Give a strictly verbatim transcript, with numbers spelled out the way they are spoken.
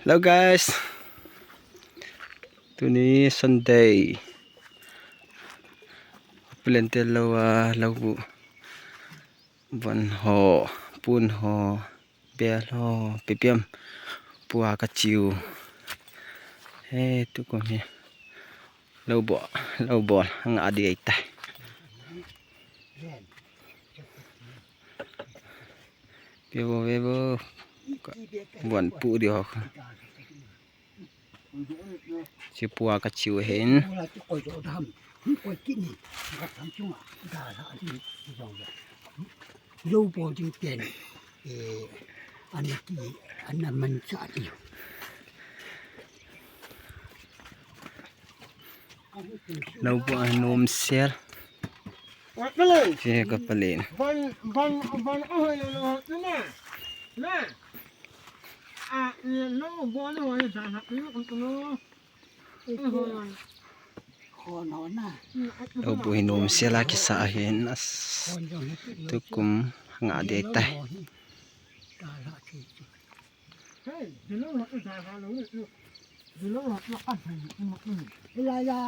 Hello guys. Tuni Sunday. Plan te lou a, lou bu. Von ho, pun ho, bel ho, pipiam. Pua ka chiu. He, tukum hi. Lou bol, lou bol, nga di ai tai. Vevo, vevo. Von pu di ho. Chi pua ka chiu hin. Lou bol ding ten. Eh, ana ki, ana man cha di. Lou bol a nom sel. Che ka palen. Van, van, van a hoi lo lo na. Na. A, lou bol a hoi sa ha. Lou bu hi nom sel a kisa ahin as. Tukum nga di tai. Ilaiya,